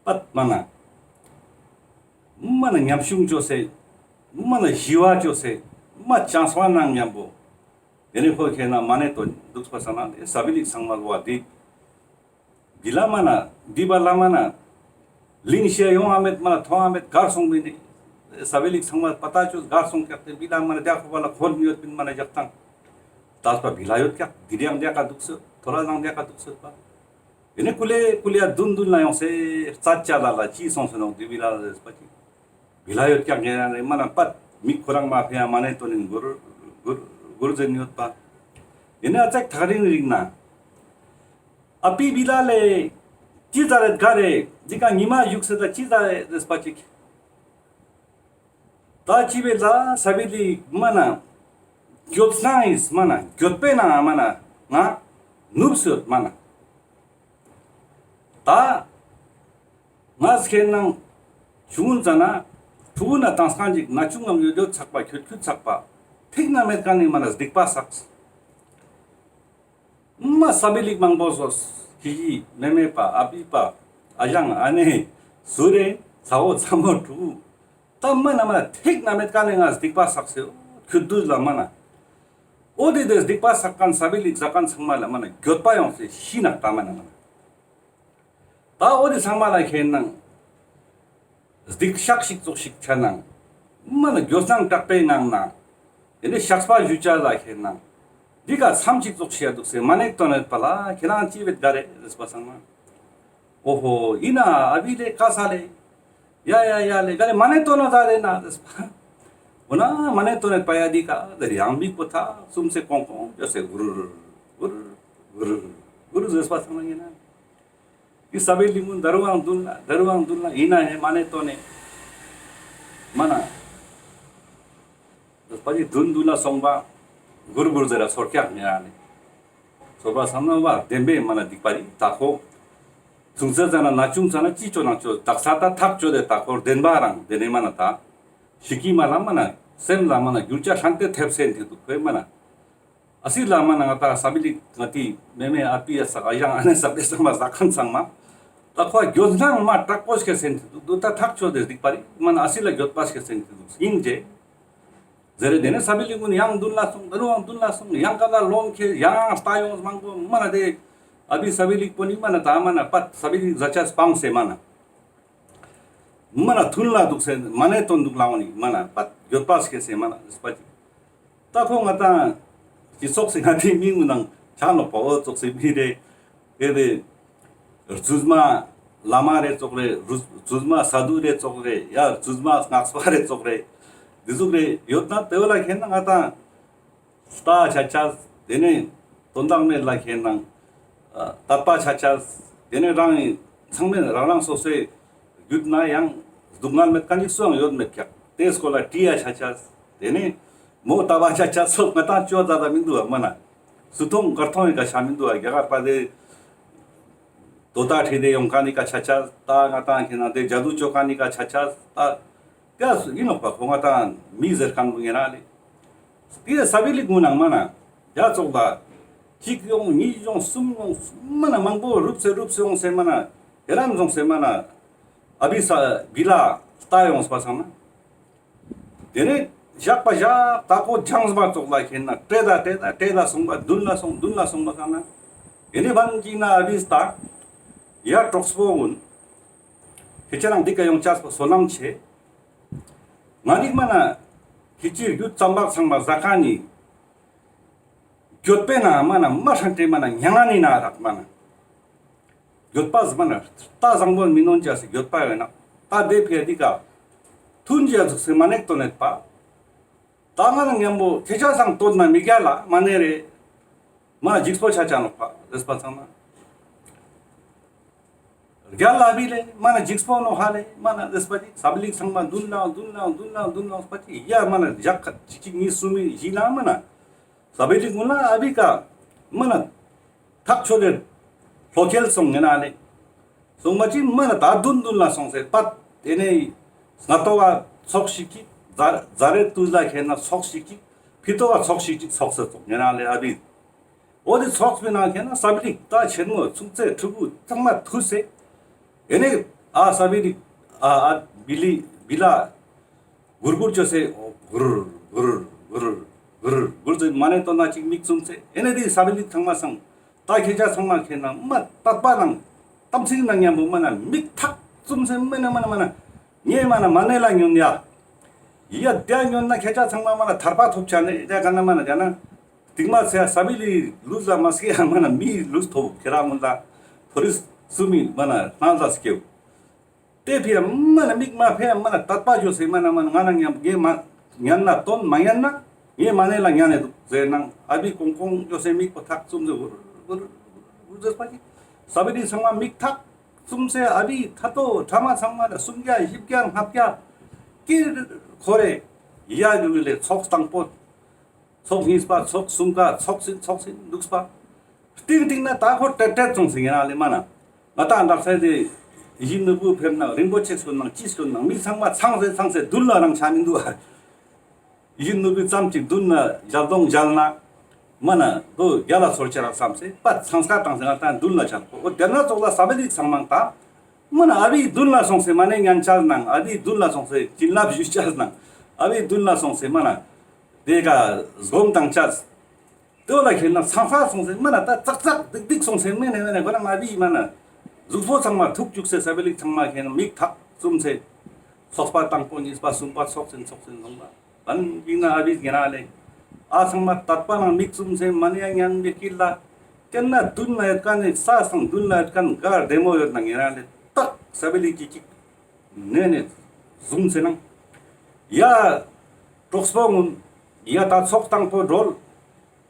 པད་མ་ན་མ་ན་ཉམ་ཆུང་ཅོ་སེ་མ་ན་ཞི་བ་ཅོ་སེ་མ་ཅང་སོ་ནང་ཉམ་པོ། དེ་ནེ་ཁོ་ཁེ་ན་མ་ནེ་དོ་འདུག་པ་སང་ན་དེ་ས་བི་ལིག་ཚང་མ་ལོ་བ་དེ། བི་ལ་མ་ན་དེ་བ་ལ་མ་ན་ལིང་ཤེ་ཡོང་ཨ་མེད་མ་ན་ཐོང་ཨ་མེད་གར་སོང་མི་ནི། ས་བི་ལིག་ཚང་མ་པ་ཏ་ཅོས་གར་སོང་ཀྱག་དེ་བི་ལ་མ་ན་དེ་ཁོ་བ་ལ་ཁོར་ཡོད་པིན་མ་ན་ཇག་ཏང་། ད་པ་བི་ལ་ཡོད་ཀྱག་དེ་རིང་དེ་ཀ་འདུག་སེ་ཐོ་ར་ལང་དེ་ཀ་འདུག་སེ་པ། དེ་ནེ་ཀུ་ལེ་ཀུ་ལེ་ཡ་དུན་དུན་ལ་ཡོང་སེ་རྩ་ཅ་ལ་ལ་ཅི་སོང་སེ་ནོག་དེ་བི་ལ་རེ་པ་ཅི། བི་ལ་ཡོད་ཀྱག་ཉེ་རང་ནེ་མ་ན་པད་མིག་ཁོ་རང་མ་ཕེ་ཡ་མ་ནེ་དོ་ནི་གུར་གུར་གུར་ཟེར་ཡོད་པ། ཡིན་ན་ཙེག་ཐག་རིང་རིང་ན། ཨ་པི་བི་ལ་ལེ། ཅི་ཙ་རེད་ག་རེ། འདི་ཀ་ཉི་མ་བཞུགས་སེ་ད་ཅི་ཙ་རེད་ཟེར་པ་ཅིག་ད་ཅི་བེ་ལ་ས་བི་ལི་མ་ན། འགྱོད་སྣང་ཡིས་མ་ན། འགྱོད་པའི་ནང་མ་ན། ང་ནུབ་སོད་མ་ན། ད། ང་སྐྱེ་ནང་ཆུང་ཙ་ན་ཕྲུ་གུ་ན་དང་སང་ཅིག་ན་ཆུང་ངམ་ཡོད་ཡོད་ཚག་པ་ཁྱོད་ཁྱོད་ཚག་པ་ཐིག་ན་མེད་ཀ་ནི་མ་ན་སྡིག་པ་བསགས། མ་ས་བི་ལིག་མང་པོ་སོ་ཁྱི་ཡི་མེ་མེ་པ་ཨ་པི་པ་ཨ་ཞང་ཨ་ནེ་སུ་རེ་ཚ་བོ་ཚ་མོ་ཕྲུ་གུ་ད་མ་ན་མ་ན་ཐིག་ན་མེད་ཀ་ནི་ང་སྡིག་པ་བསགས་སེ་ཁྱོད་དུས་ལ་མ་ན། འོ་དེ་དེ་སྡིག་པ་བསགས་མཁན་ས་བི་ལིག་ཟ་མཁན་ཚང་མ་ལ་མ་ན་འགྱོད་པ་ཡོང་སེ་ཤི་ནག་ད་མ་ན་མ་ན། ད་འོ་དེ་ཚང་མ་ལ་ཁྱེད་ནང་སྡིག་བཤགས་ཤིག་ཙོགས་ཤིག་ཆ་ནང་མ་ན་འགྱོད་སྣང་དྲག་པའི་ངང་ན་དེ་ནས་བཤགས་པ་ཞུ་ཆ་ལ་ཁྱེད་ནང་འདི་ག་མཚམས་ཤིག་ཙོགས་ཤིག་ཡ་འདུག་སེ་མ་ནེ་ཏོ་ནེ་པ་ལ་ཁྱེད་རང་ཅི་བེད་ག་རེ་རེས་པ་ཚང་མ། ཨོ་ཧོ་ཡིན་ན་ཨ་བི་ལེ་ཀ་ས་ལེ། ཡ་ཡ་ཡ་ལེ་ག་ལེ་མ་ནེ་ཏོ་ན་ད་རེ་ན་རེས་པ། འོ་ན་མ་ནེ་ཏོ་ནེ་པ་ཡ་འདི་ག་དེ་རེ་ཡང་མིག་པོ་ཐག་བཙུམ་སེ་ཀོང་ཀོང་ཡོད་སེ་གུར་གུར་གུར་གུར་རེས་པ་ཚང་མ་ཡིན་ན། འདི་ས་བི་ལིང་གུན་ད་རུང་མདུན་ལ་ད་རུང་མདུན་ལ་ཡིན་ན་ཧེ་མ་ནེ་ཏོ་ནེ། མ་ན། པ་ཅི་མདུན་མདུན་ལ་སོང་པ། གུར་གུར་ཟེར་ར་ཚོར་ཀྱག་ཉེ་ར་ནི། ཚོར་པ་སང་ན་བ་བདེན་པའི་མ་ན་སྡིག་པ་རི་ད་ཁོ། ཆུང་ཚེ་ཙ་ན་ན་ཆུང་ཙ་ན་ཅི་ཅོ་ན་ཅོ་དག་ས་ད་ཐག་ཅོ་དེ་ད་ཁོར་བདེན་པ་རང་དེ་ནེ་མ་ན་ད། ཤི་ཀི་མ་ལ་མ་ན་སེམས་ལ་མ་ན་འགྱུར་ཅ་ཧྲན་ཏེ་ཐེབས་སེ་འདི་འདུག་ཁོའི་མ་ན། ཨ་སི་ལ་མ་ན་ང་ད་ས་བི་ལིག་ང་ཏི་མེ་མེ་ཨ་པི་ཡ་ས་ཨ་ཡང་ཨ་ནེ་ས་པེ་ས་མ་ཟ་ཁན་ཚང་མ། ད་ཁོ་འགྱོད་སྣང་མ་དྲག་པོ་སྐྱེ་སེ་འདི་འདུག་ད་ཐག་ཆོད་དེ་སྡིག་པ་རི་མ་ན་ཨ་སི་ལ་འགྱོད་པ་སྐྱེ་སེ་འདི་འདུག་ཡིན་ཅེ། ཟེར་རེ་དེ་ནེ་ས་བི་ལིང་གུན་ཡང་མདུན་ལ་སོང་ད་རུང་མདུན་ལ་སོང་ཡང་ཀ་ལ་ལོང་ཁེ་ཡང་ལྟ་ཡོང་མང་པོ་མ་ན་དེ་ཨ་བི་ས་བི་ལིག་པོ་ནི་མ་ན་ད་མ་ན་པད་ས་བི་ལིག་ཟ་ཆ་སྤང་སེ་མ་ན། མ་ན་ཐུན་ལ་འདུག་སེ་མ་ནེ་ཏོ་འདུག་ལ་འོ་ནི་མ་ན་པད་འགྱོད་པ་སྐྱེ་སེ་མ་ན་ཟེར་པ་ཅིག་ད་ཁོ་ང་ཏང་སྤྱི་ཚོགས་སི་ང་ཏི་མི་ངུ་ནང་ཆ་ནོག་པ་འོ་ཙོགས་སི་མི་རེ་དེ་དེ་རྫུས་མ་བླ་མ་རེ་ཙོགས་རེ་རྫུས་མ་ས་དུ་རེ་ཙོགས་རེ་ཡ་རྫུས་མ་སྔགས་པ་རེ་ཙོགས་རེ་འདི་ཟུག་རེ་ཡོད་ན་དེ་བོ་ལ་ཁེན་ན་ང་ཏང་ལྟ་ཆ་ཆ་དེ་ནེ་དོན་དག་མེད་ལ་ཁེན་ན་དད་པ་ཆ་ཆ་དེ་ནེ་རང་ཚང་མས་རང་རང་སོ་སོའི་རྒྱུད་ན་ཡང་སྡུག་བསྔལ་མེད་ཀ་ནི་སུའང་ཡོད་མེད་ཀྱག་དེ་སྐོར་ལ་དྲི་ཡ་ཆ་ཆ་དེ་ནེ་མོ་ལྟ་བ་ཆ་ཆ་སོགས་ང་ཏང་ཅོ་ཛ་ཛ་མི་འདུག་བ་མ་ན། སུ་མཐོང་གར་མཐོང་ཡི་ཀ་ཆ་མི་འདུག་བ་རྒྱ་གར་པ་དེ་དོ་ད་ཁྲིད་དེ་ཡོང་ཀ་ནི་ཀ་ཆ་ཆ་ད་ང་ཏང་ཁེན་ན་དེ་ཇ་དུ་ཅོ་ཀ་ནི་ཀ་ཆ་ཆ་ད་ཀ་སུ་ཡིན་ནོག་པ་ཁོ་ང་ཏང་མི་ཟེར་ཁན་བུ་ངེ་ར་ལེ། དེ་ས་བི་ལིག་གུན་ནང་མ་ན་རྒྱ་ཙོགས་ལ་གཅིག་ཡོང་གཉིས་ཡོང་གསུམ་ཡོང་མ་ན་མང་པོ་རུབ་སེ་རུབ་སེ་ཡོང་སེ་མ་ན་དེ་རང་ཡོང་སེ་མ་ན་ཨ་བི་ས་བི་ལ་ལྟ་ཡོང་སྤ་སང་ན། དེ་ནེ་ཞག་པ་ཞག་ད་ཁོ་ཇང་སྨ་ཙོགས་ལ་ཁེན་ན་ཏྲེ་ད་ཏྲེ་ད་ཏྲེ་ད་སོང་པ་མདུན་ལ་སོང་མདུན་ལ་སོང་པ་སང་ན། དེ་ནེ་བན་གཅིག་ན་ཨ་བི་ས་ད་ཡ་གྲོགས་པོ་གུན་ཁྱེད་ཅག་རང་འདི་ཀ་ཡོང་ཆ་སོ་ལམ་ཆེ། ང་ནི་མ་ན་ཁྱེད་ཅི་རྒྱུད་ཙམ་པ་ཚང་མ་ཟ་ཁན་ནི་འགྱོད་པའི་ནང་མ་ན་མ་ཧྲན་ཏེ་མ་ན་མྱ་ངན་ནི་ན་རག་མ་ན། འགྱོད་པ་ཟེར་མ་ན་ལྟ་བཟང་པོ་མི་ནོན་ཅེས་སི་འགྱོད་པ་ཡོད་ན་ལྟ་དེ་ཕི་འ་འདི་ཀ་ཐུན་ཅེས་ཟུག་སེ་མ་ནེ་ཏོ་ནེ་པ། ད་ང་ན་མཉམ་པོ་ཁྱེད་ཅག་སང་ཏོ་ན་མི་རྒྱལ་ལ་མ་ནེ་རེ། མ་འཇིགས་པོ་ཆ་ཆ་ནོག་པ་རེས་པ་ཚང་མ། རྒྱལ་ལ་བི་ལེ་མ་ན་འཇིགས་པོ་ནོ་ཧ་ལེ་མ་ན་རེས་པ་ཅིག་ས་བི་ལིག་ཚང་མ་མདུན་ལ་མདུན་ལ་མདུན་ལ་མདུན་ལ་པ་ཅིག་ཡ་མ་ན་ཞག་ཁ་ཅིག་ཅིག་གཉིས་གསུམ་མི་བཞི་ལ་མ་ན། ས་བི་ལིག་གུན་ལ་ཨ་བི་ཀ་མ་ན་ཐག་ཆོད་དེ་ལྷོ་ཁྱེལ་སོང་ངེ་ན་ལེ། སོང་མ་ཅིག་མ་ན་ད་མདུན་མདུན་ལ་སོང་སེ་པད་དེ་ནེ་སྔ་ཏོ་བ་ཚོགས་ཤིག་ཅིག་ཛ་ཛ་རེ་ཏུས་ལ་ཁེན་ན་ཚོགས་ཤིག་ཅིག་ཕི་ཏོ་བ་ཚོགས་ཤིག་ཅིག་ཚོགས་སེ་སོང་ངེ་ན་ལེ་ཨ་བི། འོ་དེ་ཚོགས་པའི་ནང་ཁེན་ན་ས་བི་ལིག་ད་ཆེན་མོ་ཆུང་ཚེ་ཕྲུ་གུ་ཚང་མ་ཐུ་སེ། ཨེ་ནེ་ཨ་ས་བི་ལིག་ཨ་ཨ་བི་ལི་བི་ལ་གུར་གུར་ཅོས་སེ་གུར་གུར་གུར་གུར་གུར་ཟེར་མ་ནེ་ཏོ་ན་ཅིག་མིག་བཙུམས་སེ་ཨེ་ནེ་དེ་ས་བི་ལིག་ཚང་མ་སང་ད་ཁྱེད་ཅག་ཚང་མ་ཁེན་ན་མ་དད་པ་ནང་དམ་ཚིག་ནང་མཉམ་པོ་མ་ན་མིག་ཐག་བཙུམས་སེ་མ་ན་མ་ན་མ་ན་ངས་མ་ན་མ་ནེ་ལ་ཉོན་ཡ། ཡ་དེ་ཉོན་ན་ཁྱེད་ཅག་ཚང་མ་མ་ན་ཐར་པ་ཐོབ་ཆ་ནེ་དེ་ག་ན་མ་ན་ཡ་ན། སྟིང་མ་ཚེ་ས་བི་ལི་ལུས་ལ་མ་སྐྱེ་ཡ་མ་ན་མི་ལུས་ཐོབ་ཁྱེད་རང་ངུན་ལ་ཐོ་རིས་སུ་མི་མ་ན་སྣང་ལ་སྐྱེའུ། དེ་ཕི་ཡ་མ་ན་མིག་མ་ཕེ་ཡ་མ་ན་དད་པ་ཅོས་སེ་མ་ན་མ་ན་ང་ན་ཉམ་གེ་མ་ཉན་ན་དོན་མ་ཉན་ན། ངའི་མ་ནེ་ལ་ཉན་ནེ་དུག་ཟེར་ནང་ཨ་བི་ཀོང་ཀོང་ཅོས་སེ་མིག་པོ་ཐག་ཙུམ་ཟེར་བུར་བུར་བུར་ཟེར་པ་ཅིག་ས་བི་ལི་ཚང་མ་མིག་ཐག་ཙུམ་སེ་ཨ་བི་ཐ་ཏོ་ཕྲ་མ་ཚང་མ་ལ་སུམ་བརྒྱ་བཞི་བརྒྱ་ལྔ་བརྒྱ་ཀིར་ཁོ་རེ་ཡ་རུ་ལེ་ཚོགས་དང་པོ། ཚོགས་གཉིས་པ་ཚོགས་གསུམ་པ་ཚོགས་ཟིན་ཚོགས་ཟིན་འདུག་པ། སྟིང་སྟིང་ན་ད་ཁོ་ཏེ་ཏེ་ཙོང་སེ་ངེ་རང་ལེ་མ་ན། ང་ཏང་དག་ས་དེ་ཡིན་ནུ་བུ་ཕེབས་ན་རིན་པོ་ཆེ་སྐྱོན་ནང་ཅི་སྐྱོན་ནང་མི་ཚང་མ་ཚང་སེ་ཚང་སེ་མདུན་ལ་རང་ཆ་མི་འདུག་ཨ། ཡིན་ནུ་བུ་ཙམ་ཅིག་མདུན་ལ་ཞལ་གདོང་མཇལ་ན། མ་ན་དོ་རྒྱ་ལ་ཚོར་ཆེ་ར་བསམ་སེ་པ་ཚང་སྐ་བཏང་སེ་ང་ཏང་མདུན་ལ་ཆ་ཁོ་འོ་དེ་ན་ཙོགས་ལ་ས་བི་ལིག་ཚང་མ་ད། མ་ན་ཨ་བི་མདུན་ལ་སོང་སེ་མ་ནེ་ཉན་ཆ་ནང་ཨ་བི་མདུན་ལ་སོང་སེ་བྱིན་རླབས་ཞུ་ཆ་ནང་ཨ་བི་མདུན་ལ་སོང་སེ་མ་ན། དེ་ག་སྒོམ་བཏང་ཆ། དེ་བོ་ལ་ཁེལ་ན་ཚང་ས་སོང་སེ་མ་ན་ད་ཙག་ཙག་སྡིག་སྡིག་སོང་སེ་མེ་ནེ་མེ་ནེ་ཁོ་རང་ཨ་བི་མ་ན། གཟུགས་པོ་ཚང་མ་ཐུག་བཅུག་སེ་ས་བི་ལིག་ཚང་མ་ཁེལ་ན་མིག་ཐག་ཙུམ་སེ། ཚོགས་པ་དང་པོ་གཉིས་པ་གསུམ་པ་ཚོགས་ཟིན་ཚོགས་ཟིན་སོང་པ། བན་ཅིག་ན་ཨ་བི་ངེ་རང་ལེ། ཨ་ཚང་མ་དད་པ་ནང་མིག་ཙུམ་སེ་མ་ནེ་ཡང་ཉན་པའི་དཀྱིལ་ལ། དེ་ན་མདུན་ལ་ཡོད་ཁན་ནི་ས་སང་མདུན་ལ་ཡོད་ཁན་ག་བདེ་མོ་ཡོད་ན་ངེ་རང་ལེ། ཏག་ས་བི་ལིག་ཅིག་ཅིག་ནེ་ནེ་ཟུམ་སེ་ནང་། ཡ། གྲོགས་པོ་ངུན། ཡ་ད་ཚོགས་དང་པོ་གྲོལ།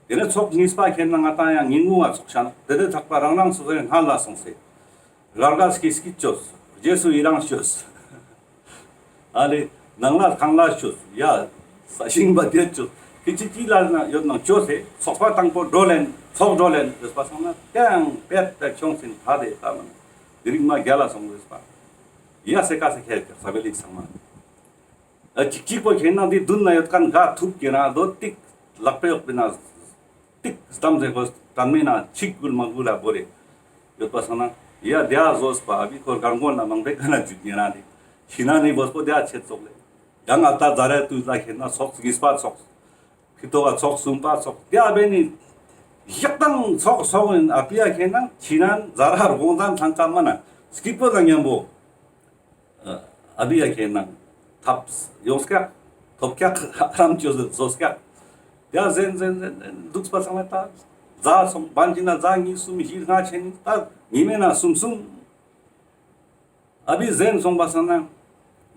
དེ་ནེ་ཚོགས་གཉིས་པ་ཁེལ་ན་ང་ཏང་ཡང་ཉིན་གུང་ང་ཚོགས་ཤ་ན་དེ་ནེ་ཚག་པ་རང་རང་སོ་སོའི་སྔ་ལ་སོང་སེ། ར་རྒ་སྐྱིད་སྐྱིད་ཅོས། རྗེས་སུ་ཡི་རང་ཅོས། ཨ་ལེ། ནང་ལ་ཁང་ལ་ཅོས། ཡ། ས་ཞིང་པ་དེ་ཅོས། ཁི་ཅི་ཅི་ལ་ན་ཡོད་ནང་ཅོས་སེ་ཚོགས་པ་དང་པོ་གྲོལ་ལེན་ཚོགས་གྲོལ་ལེན་ཡོད་པ་སོང་ན་ཏེ་ཡང་པེད་པེད་ཆོང་སེ་ཐ་དེ་ད་མ་ན་དེ་རིང་མ་རྒྱ་ལ་སོང་ཡོད་པ། ཡ་སེ་ཀ་སེ་ཁེལ་ཀྱག་ས་བི་ལིག་ཚང་མ། ཨ་ཅིག་ཅིག་པོ་ཁེལ་ན་འདི་མདུན་ན་ཡོད་ཁན་ག་ཐུབ་ཀྱི་ན་དོ་ཏིག་ལག་པའི་འོག་པའི་ན་ཏིག་སྟམ་ཟེ་གོ་དྲན་མེད་ན་ཆིག་གུལ་མ་གུལ་ལ་བོ་རེ་ཡོད་པ་སང་ན་ཡ་དེ་ཨ་ཟོས་པ་ཨ་བི་ཁོར་གང་གོན་ན་མང་པོའི་ཀ་ན་འཇུག་ཉེ་རང་རེ་ཤི་ན་ནི་བོས་པོ་དེ་ཨ་ཆེ་ཙོག་ལེ་ཡང་ཨ་ད་ཛ་རེ་ཏུས་ལ་ཁེལ་ན་ཚོགས་གཉིས་པ་ཚོགས་ཁི་ཏོ་ག་ཚོགས་གསུམ་པ་ཚོགས་དེ་ཨ་བེ་ནི་ཞག་དང་ཚོགས་ཚོགས་ཨིན་ཨ་བི་ཡ་ཁེལ་ན་ཤི་ན་ཛ་ར་དགོང་དང་ཐང་ཀ་མ་ན་སྐྱིད་པོ་ལ་མཉམ་པོ། ཨ་བི་ཡ་ཁེ་ནང་ཐབས་ཡོངས་ཀྱག་ཐོབ་ཀྱག་ཧ་རམ་ཅོས་ཟོས་ཀྱག་ཡ་ཟེན་ཟེན་ཟེན་ཟེན་འདུག་པ་སང་ན་ད་ཟ་སོང་བན་ཅིག་ན་ཟ་གཉིས་གསུམ་བཞི་ལྔ་ཆེན་ད་ཉི་མའི་ནང་གསུམ་གསུམ་ཨ་བི་ཟེན་སོང་པ་སང་ན་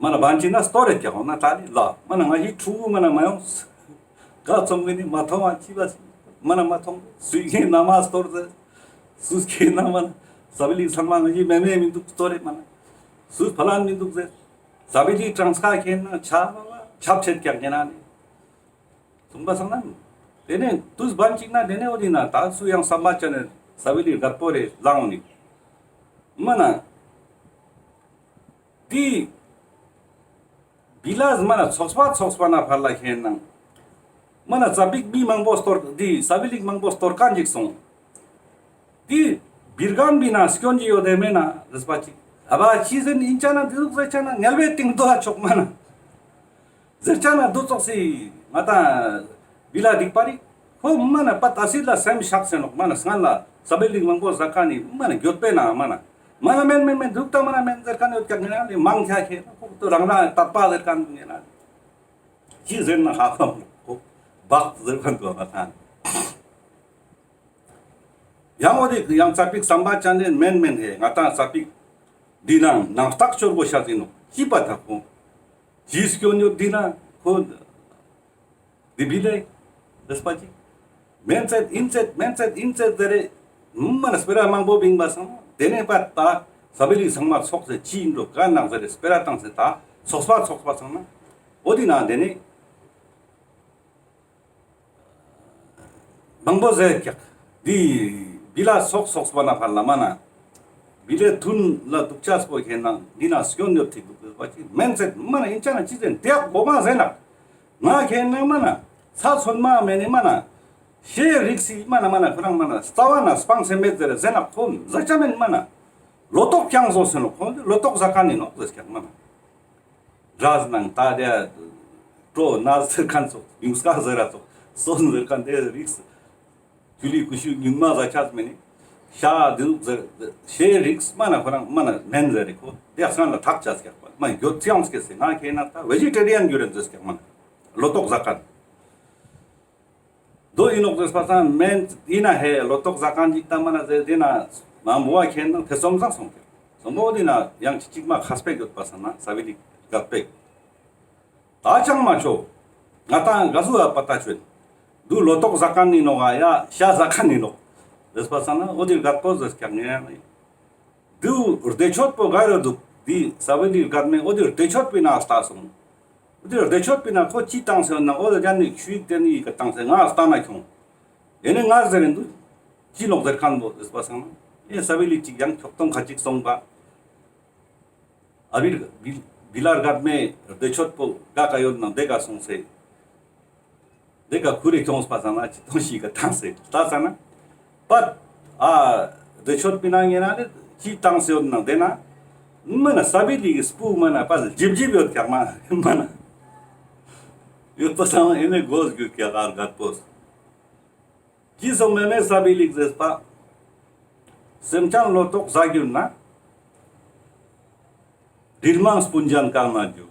མ་ན་བན་ཅིག་ན་སྟོར་རེ་ཀྱག་འོ་ན་ད་ལི་ལ་མ་ན་ང་ཞིག་ཕྲུ་གུ་མ་ན་མ་ཡོང་ག་ཚོམ་གི་ནི་མ་མཐོང་བ་ཅི་བ་མ་ན་མ་མཐོང་སུས་ཁེ་ན་མ་སྟོར་ཟེར་སུས་ཁེ་ན་མ་ན་ས་བི་ལིག་ཚང་མ་ང་ཞིག་མེ་མེ་མི་འདུག་སྟོར་རེ་མ་ན། སུས་ཕ་ལན་མི་འདུག་ཟེར། ས་བི་ལི་གྲངས་ཀ་ཁེན་ན་ཆ་ཆབ་ཆེད་ཀྱང་ཉེ་ན་ནི། གསུངས་པ་སང་ན། དེ་ནས་དུས་བན་ཅིག་ན་དེ་ནས་འོ་དི་ན་ད་སུ་ཡང་བསམ་པ་ཅན་ནས་ས་བི་ལི་རྒད་པོ་རེ་ལངས་ནི། མ་ན། དེ། བི་ལ་མ་ན་ཚོགས་པ་ཚོགས་པ་ན་ཕར་ལ་ཁེན་ན། མ་ན་ཙ་པིག་མི་མང་པོ་སྟོར་དེ་ས་བི་ལིག་མང་པོ་སྟོར་ཀ་འཇིག་སོང་། དེ་བིར་གན་བི་ན་སྐྱོན་གྱི་ཡོད་དེ་མེད་ན་རེས་པ་ཅིག་ཨ་བ་ཅི་ཟེར་ཨིན་ཅ་ན་དེ་ཟུག་ཟེར་ཆ་ན་ངལ་བའི་སྟེང་དུ་ཧ་ཆོག་མ་ན། ཟེར་ཆ་ན་དུ་ཙོགས་སི་ང་དང་བི་ལ་སྡིག་པ་རིག་ཁོ་མ་ན་པ་ད་སི་ལ་སེམས་བཤགས་སེ་ནོག་མ་ན་སྔན་ལ་ས་བི་ལིག་མང་པོ་ཟ་ཁན་ནི་མ་ན་གྱོད་པེ་ན་མ་ན་མ་ན་མེན་མེན་མེན་དུག་ད་མ་ན་མེན་ཟེར་ཁན་ཡོད་ཀྱག་ངེ་ན་ནི་མང་ཆ་ཁེ་ན་ཁོ་ཏོ་རང་རང་དད་པ་ཟེར་ཁན་ངེ་ན་ཅི་ཟེར་ན་ཧ་ཧ་ཁོ་བག་ཟེར་ཁན་དུ་ང་དང་ཡང་འོ་དེ་ཡང་ཙ་པིག་བསམ་པ་ཅན་ནི་མེན་མེན་ཧེ་ང་དང་ཙ་པིག་འདི་ནང་ནང་རྟགས་ཆོར་གོ་ཤ་ཟིན་ནོག་ཅི་པ་ཐག་ཁོ་ཅི་སྐྱོན་ཡོད་འདི་ན་ཁོ། དེ་བི་ལེ། རེས་པ་ཅིག་མེན་ཚད་ཨིན་ཚད་མེན་ཚད་ཨིན་ཚད་ཟེར་རེ། མ་ན་སྤེ་ར་མང་པོ་བིང་པ་སང་ན་དེ་ནས་པ་ད་ས་བི་ལིག་ཚང་མ་ཚོགས་ཟེར་ཅི་ཨིན་འགྲོ་ག་ནང་ཟེར་རེ་སྤེ་ར་བཏང་ཟེར་ད་ཚོགས་པ་ཚོགས་པ་སང་ན་འོ་དི་ན་དེ་ནས་མང་པོ་ཟེར་ཀྱག་དེ་བི་ལ་ཚོགས་ཚོགས་པ་ན་ཕར་ལ་མ་ན་བི་ལེ་ཐུན་ལ་དུག་ཆ་སྤོ་ཁེན་ན་འདི་ན་སྐྱོན་ཡོད་ཐིག་དུག་པ་ཅིག་མེན་ཚད་མ་ན་ཨིན་ཅ་ན་ཅི་ཟེར་དེ་གོ་མ་ཟེར་ན། ང་ཁེན་ན་མ་ན། ཚ་ཚོད་མ་མེ་ནི་མ་ན། ཤེས་རིག་སི་མ་ན་མ་ན་ཁོ་རང་མ་ན་རྩ་བ་ན་སྤང་སེ་མེད་ཟེར་ཟེར་ན་ཁོ་ཟ་ཆ་མེན་མ་ན། ལོ་ཏོག་ཀྱང་ཟོ་སེ་ནོག་ཁོ་ལོ་ཏོག་ཟ་ཁན་ནི་ནོག་ཟེར་ཀྱག་མ་ན། ར་ནང་ད་དེ་ཀྲོ་ན་ཟེར་ཁན་ཚོ་ཉུང་སྐ་ཟེར་ར་ཚོ་སོན་ཟེར་ཁན་དེ་རིག་སི། ཅུ་ལི་ཀུ་ཤུ་ཉུང་མ་ཟ་ཆ་མེ་ནི། ཤ་དུག་ཟེར་ཤེས་རིག་མ་ན་ཁོ་རང་མ་ན་མེན་ཟེར་རི་ཁོ་དེ་སང་ལ་ཐག་ཆ་ཀྱག་པ་མ་གྱོད་ཚིའང་སྐྱེ་སེ་ང་ཁེན་ན་ད་ཝེ་ཇི་ཊེ་རི་ཡན་གྱུར་རེན་ཟེར་ཀྱག་མ་ན། ལོ་ཏོག་ཟ་ཁན། དོ་ཨིན་ནོག་ཟེར་པ་སང་མེན་ཨིན་ན་ཧེ་ལོ་ཏོག་ཟ་ཁན་ཅིག་ད་མ་ན་ཟེར་དེ་ན་མ་མོ་བ་ཁེན་ན་ཐེ་ཚོམ་ཟང་སོང་ཀྱག་སོང་པོ་དེ་ན་ཡང་ཅིག་ཅིག་མ་ཁ་སྤེག་ཡོད་པ་སང་ན་ས་བི་ལིག་ག་སྤེག་ད་ཅང་མ་ཆོག་ང་ཏང་ག་ཟུག་ཡ་པ་ཏ་ཆོད། དུ་ལོ་ཏོག་ཟ་ཁན་ཨིན་ནོག་ག་ཡ་ཤ་ཟ་ཁན་ཨིན་ནོག་ཟེར་པ་སང་ན་འོ་དེ་རྒད་པོ་ཟེར་ཀྱག་ངེ་ཡང་། དུ་བདེ་མཆོད་པོ་ག་རུ་འདུག་དེ་ས་བི་ལིག་རྒད་མོ་འོ་དེ་བདེ་མཆོད་པའི་ནང་ལྟ་སོང་། འོ་དེ་བདེ་མཆོད་པའི་ནང་ཁོ་ཅི་བཏང་ཟེར་ན་འོ་དེ་ཡང་ནི་ཆུ་ཡིག་དེ་ནི་ཡིག་ག་བཏང་ཟེར་ང་ལྟ་ན་ཁྱོང་། ཡེ་ནི་ང་ཟེར་རིན་དུ་ཅི་ནོག་ཟེར་ཁན་བོ་ཟེར་པ་སང་ན་ཡེ་ས་བི་ལིག་ཅིག་ཡང་ཁྱོག་ཐོང་ཁ་ཅིག་སོང་པ། ཨ་བི་བི་ལ་རྒད་མོ་བདེ་མཆོད་པོ་ག་ག་ཡོད་ན་དེ་ག་སོང་སེ། དེ་ག་ཁུ་རེ་ཁྱོངས་པ་ས་ན་ཅི་ཐོང་ཞིག་ག་བཏང་སེ་ལྟ་ས་ན། པད་ཨ་བདེ་མཆོད་པའི་ནང་ངེ་ན་ནི་ཅི་བཏང་སེ་ཡོད་ན་དེ་ན། མ་ན་ས་བི་ལིག་གི་སྤུ་མ་ན་པད་ལྗིབ་ལྗིབ་ཡོད་ཀྱག་མ་མ་ན། ཡོད་པ་སང་ཨེ་ནི་གོས་གྱུར་ཀྱག་ཨ་རྒད་པོས། ཅི་སོང་མེ་མེ་ས་བི་ལིག་ཟེར་པ། སེམས་ཅན་ལོ་ཏོག་ཟ་གྱུར་ན། རིལ་མང་སྤུན་ཅན་གང་ན་རྒྱུ།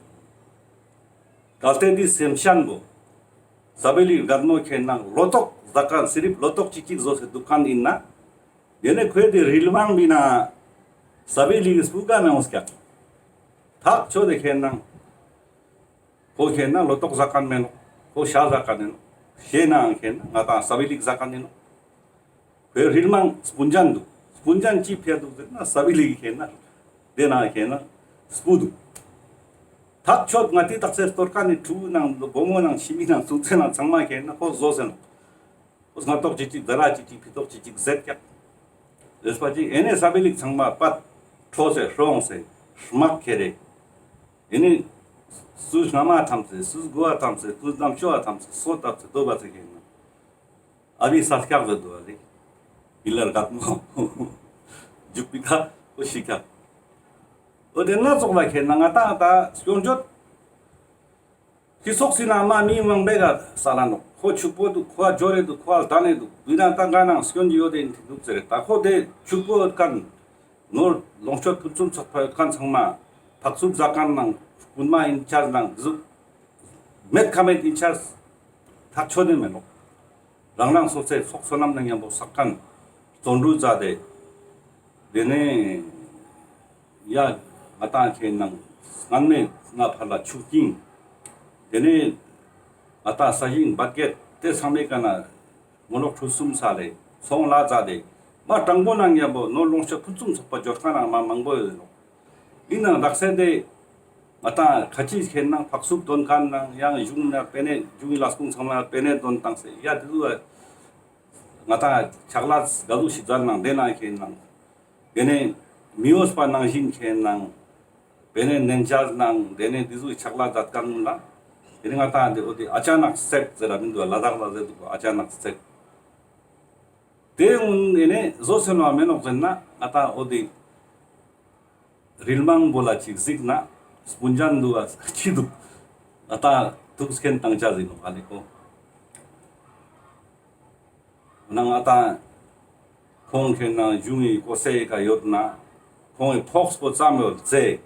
གལ་ཏེ་འདི་སེམས་ཅན་པོ། ས་བི་ལིག་རྒད་མོ་ཁེ་ན་ལོ་ཏོག་ཟ་ཁན་སི་རིབ་ལོ་ཏོག་ཅིག་ཅིག་ཟོས་སེ་འདུག་ཁན་ཨིན་ན། ཡེ་ནི་ཁོའི་དེ་རིལ་མང་བི་ན། ས་བི་ལིག་སྤུ་ག་ན་འོང་ཀྱག་ཐག་ཆོད་དེ་ཁེ་ན། ཁོ་ཁེ་ན་ལོ་ཏོག་ཟ་ཁན་མེན་ནོག་ཁོ་ཤ་ཟ་ཁན་ཨིན་ནོག་ཤེས་ནའང་ཁེ་ན་ང་ཏང་ས་བི་ལིག་ཟ་ཁན་ཨིན་ནོག་ཁོའི་རིལ་མང་སྤུན་ཅན་འདུག་སྤུན་ཅན་ཅི་ཕེ་འདུག་ཟེར་ན་ས་བི་ལིག་ཁེ་ན། དེ་ན་ཁེ་ན་སྤུ་འདུག་ཐག་ཆོད་ང་ཏི་ཏག་སེ་སྟོར་ཁན་ནི་ཕྲུ་གུ་ནང་བུ་མོ་ནང་ཕྱི་མི་ནང་ཚུགས་ཚེ་ནང་ཚང་མ་ཁེ་ན་ཁོ་ཟོས་སེ་ནོག་ཁོ་སྔ་ཏོག་ཅིག་ཅིག་ཟ་ར་ཅིག་ཅིག་ཕི་ཏོག་ཅིག་ཅིག་ཟེར་ཀྱག་ཟེར་པ་ཅིག་ཨེ་ནེ་ས་བི་ལིག་ཚང་མ་པད་ཁྲོ་སེ་ཧྲོང་སེ་ཧྲ་མག་ཁེ་རེ། ཨེ་ནེ་སུ་སྔ་མ་ཐམས་སེ་སུ་དགུ་བ་ཐམས་སེ་སུ་ནམ་ཤོ་བ་ཐམས་སེ་སོ་ཐམས་སེ་དོ་བ་ཚེ་ཁེ་ན། ཨ་བི་ས་སྐྱག་ཟེར་དུ་བ་ལེ། བི་ལ་རྒད་མོ། འཇུག་པི་ཁ་ཨོ་ཤི་ཁ། ཨོ་དེ་ན་ཙོགས་ལ་ཁེ་ན་ང་ཏང་ད་སྐྱོན་བརྗོད། ཁི་ཚོགས་སི་ནང་མ་མི་མང་པོའི་ག་ས་ལ་ནོག་ཁོ་ཕྱུག་པོ་འདུག་ཁོ་ཨ་འབྱོར་རེ་འདུག་ཁོ་ཨ་ལྡན་རེ་འདུག་བི་ན་ད་ག་ནང་སྐྱོན་གྱི་ཡོད་དེ་འདུག་ཟེར་ད་ཁོ་དེ་ཕྱུག་པོ་ཡོད་ཁན། ནོར་ལོངས་སྤྱོད་ཕུན་སུམ་ཚོགས་པ་ཡོད་ཁན་ཚང་མ་ཕག་སུབ་ཟ་ཁན་ནང་རྐུན་མ་ཨིན་ཆ་ནང་ཟུག་མེད་ཁ་མེད་ཨིན་ཆ་ཐག་ཆོད་ནི་མེད་ནོག་རང་རང་སོ་སོའི་ཚོགས་བསོད་ནམས་ནང་མཉམ་པོ་བསགས་ཁན་བརྩོན་འགྲུས་མཛད་དེ། དེ་ནས་ཡ་ང་ཏང་ཁེ་ནང་སྔན་མེ་ང་ཕར་ལ་ཆུ་སྐྱིང་། དེ་ནས་ང་ཏང་ས་ཞིང་འབད་གེད་དེ་ཚང་མའི་ཀ་ན་མོ་ལོག་ཁྲུ་གསུམ་ས་ལེ་ཚོང་ལ་མཛད་དེ་མ་དྲང་པོ་ནང་མཉམ་པོ་ནོར་ལོངས་སྤྱོད་ཕུན་སུམ་ཚོགས་པ་འབྱོར་ཁན་ནང་མ་མང་པོ་ཡོད་ནོག་ཨིན་ནང་དག་ས་དེ་ང་ཏང་ཁ་ཅིག་ཁེ་ནང་ཕག་སུབ་དོན་ཁན་ནང་ཡང་གཞུང་ན་པེ་ནེ་གཞུང་གི་ལས་ཁུངས་ཚང་མ་པེ་ནེ་དོན་བཏང་སེ་ཡ་དེ་ལུ་ང་ཏང་ཕྱག་ལས་ག་ཟུག་ཞིག་མཛད་ནང་དེ་ནང་ཁེ་ནང་དེ་ནས་མི་འོས་པ་ནང་བཞིན་ཁེ་ནང་པེ་ནེ་ནན་ཆ་ནང་དེ་ནས་དེ་ཟུག་ཕྱག་ལས་མཛད་ཁན་ལ་དེ་ནས་ང་ཏང་དེ་འོ་དེ་ཨ་ཅ་ནག་སེག་ཟེར་ར་མི་འདུག་ལ་དྭགས་ལ་ཟེར་འདུག་ཨ་ཅ་ནག་སེག་དེ་འུན་ཨེ་ནེ་བཟོ་སེ་ནོ་མེ་ནོག་ཟེར་ན་ང་ཏང་འོ་དེ་རིལ་མང་པོ་ལ་ཅིག་གཟིགས་ན་སྤུན་ཅན་འདུག་ཨ་ཅི་འདུག་ང་ཏང་ཐུགས་སྐྱེན་བཏང་ཆ་ཟིག་ནོག་ཨ་ལེ་ཁོ། ནང་ང་ཏང་ཁོང་ཁེ་ནང་གཞུང་གི་ཀོ་སེ་ཡི་ཀ་ཡོད་ན་ཁོང་གི་ཕོགས་པོ་ཙམ་ཡོད་ཚེ།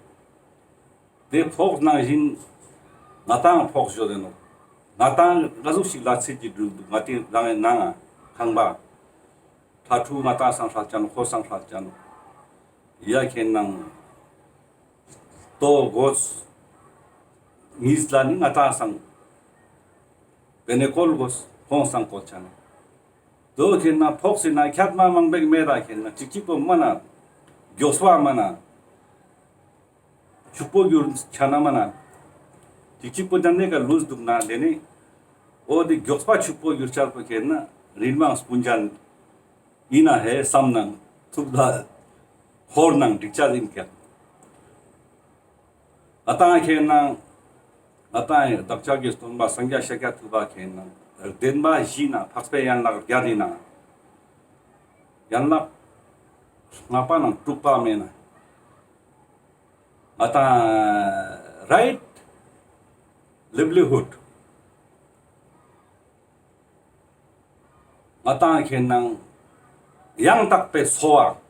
དེ་ཕོགས་ནང་བཞིན་ང་ཏང་ཕོགས་ཞོ་དེ་ནོག་ང་ཏང་ག་ཟུག་ཞིག་ལ་ཚིག་གི་སྒྲུབ་འདུག་ང་ཏི་རང་ནང་ཁང་པ། ཕྲུ་གུ་ང་ཏང་སང་ཧྲལ་ཅན་ནོག་ཁོ་སང་ཧྲལ་ཅན་ནོག་ཡ་ཁེ་ནང་ལྟོ་གོས་ཉིས་ལ་ནི་ང་ཏང་སང་པེ་ནེ་ཀོལ་གོས་ཁོང་སང་ཀོལ་ཅན་ནོག་དོ་ཁེ་ན་ཕོགས་སི་ན་ཁྱད་མ་མང་པེག་མེད་ད་ཁེ་ན་ཅིག་ཅིག་པོ་མ་ན་མགྱོགས་པ་མ་ན་ཕྱུག་པོ་གྱུར་ཆ་ན་མ་ན་ཅིག་ཅིག་པོ་དང་ནེ་ཀ་ལུས་འདུག་ན་དེ་ནི་འོ་དེ་མགྱོགས་པ་ཕྱུག་པོ་གྱུར་ཆ་པོ་ཁེ་ན་རིལ་མང་སྤུན་ཅན་ཨིན་ན་ཧེ་བསམ་ནང་ཐུགས་ལ་ཧོར་ནང་འགྲིག་ཆ་ཨིན་ཀྱག་ང་ཏང་ཁེ་ན་ང་ཏང་བདག་ཅག་གི་སྟོན་པ་སངས་རྒྱས་ཤཱཀྱ་ཐུབ་པ་ཁེ་ན་བདེན་པ་བཞི་ན་འཕགས་པའི་ཡན་ལག་བརྒྱད་དེ་ན་ཡན་ལག་ལྔ་པ་ནང་དྲུག་པ་མེ་ན་ང་ཏང་རའིཊ་ལེབ་ལི་ཧུཌ། ང་ཏང་ཁེ་ནང་ཡང་དག་པའི་འཚོ་བ།